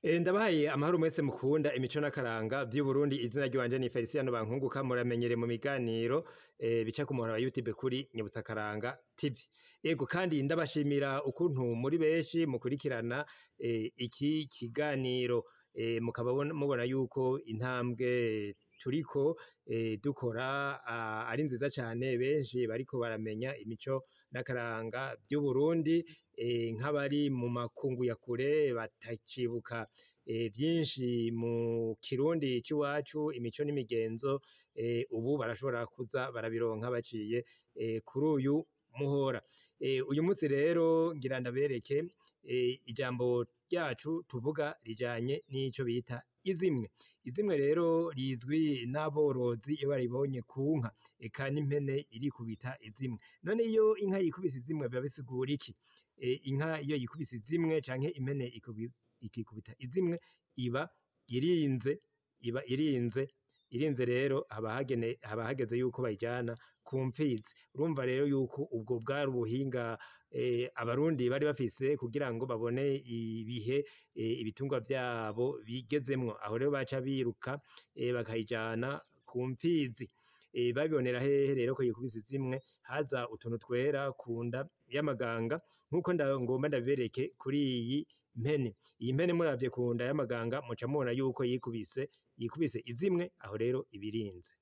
Ndabahaye amahoro mwese mukunda imico n'akaranga vy'Uburundi. Izina ry'iwanje ni Feliciano Bankunguka, muramenyere mu biganiro bica ku muhora wa YouTube kuri Nyibutsa Karanga TV. Ego, kandi ndabashimira ukuntu muri benshi mukurikirana iki kiganiro, mukaba mubona yuko intambwe turiko dukora ari nziza cane. Benshi bariko baramenya imico n'akaranga vy'Uburundi, nk'abari mu makungu ya kure batacibuka vyinshi mu kirundi c'iwacu, imico n'imigenzo, ubu barashobora kuza barabironka baciye kuri uyu muhora. Uyu musi rero ngira ndabereke ijambo ryacu tuvuga rijanye n'ico bita izimwe. Izimwe rero rizwi n'aborozi iyo baribonye ku nka, eka n'impene irikubita izimwe. None iyo inka yikubise izimwe biba bisigura iki? Inka iyo yikubise izimwe canke impene ikikubita izimwe iba irinze, iba irinze, irinze rero haba hageze yuko bayijana ku mpfizi. Urumva rero yuko ubwo bwari ubuhinga abarundi bari bafise kugira ngo babone ibihe ibitungwa vyabo bigezemwo. Aho rero baca biruka bakayijana ku mpfizi. Babibonera hehe rero ko yikubise izimwe? Haza utuntu twera ku nda y'amaganga, nkuko ngomba ndabibereke kuri iyi mpene. Iyi mpene muravye ku nda y'amaganga muca mubona yuko yikubise izimwe, aho rero iba irinze.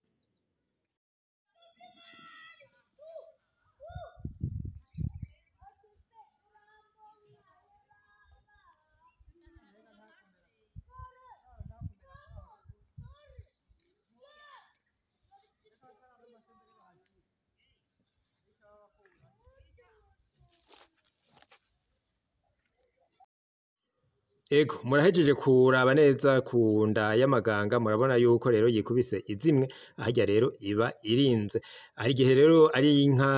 Ego, murahejeje kuraba neza ku nda y'amaganga, murabona yuko rero yikubise izimwe, harya rero iba irinze. Hari igihe rero ari inka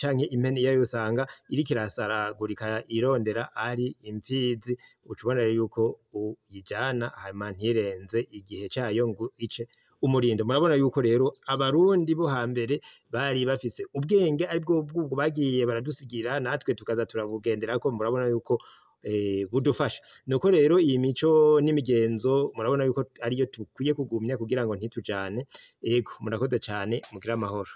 canke impene iyo usanga iriko irasaragurika irondera ari impfizi, uca ubona rero yuko uyijana hanyuma ntirenze igihe cayo ngo ice umurindo. Murabona yuko rero abarundi bo hambere bari bafise ubwenge, aribwo bw'ubwo bagiye baradusigira natwe tukaza turabugenderako. Murabona yuko budufasha. Nuko rero iyi mico n'imigenzo murabona yuko ariyo dukwiye kugumya kugira ngo ntitujane. Ego, murakoze cane, mugire amahoro.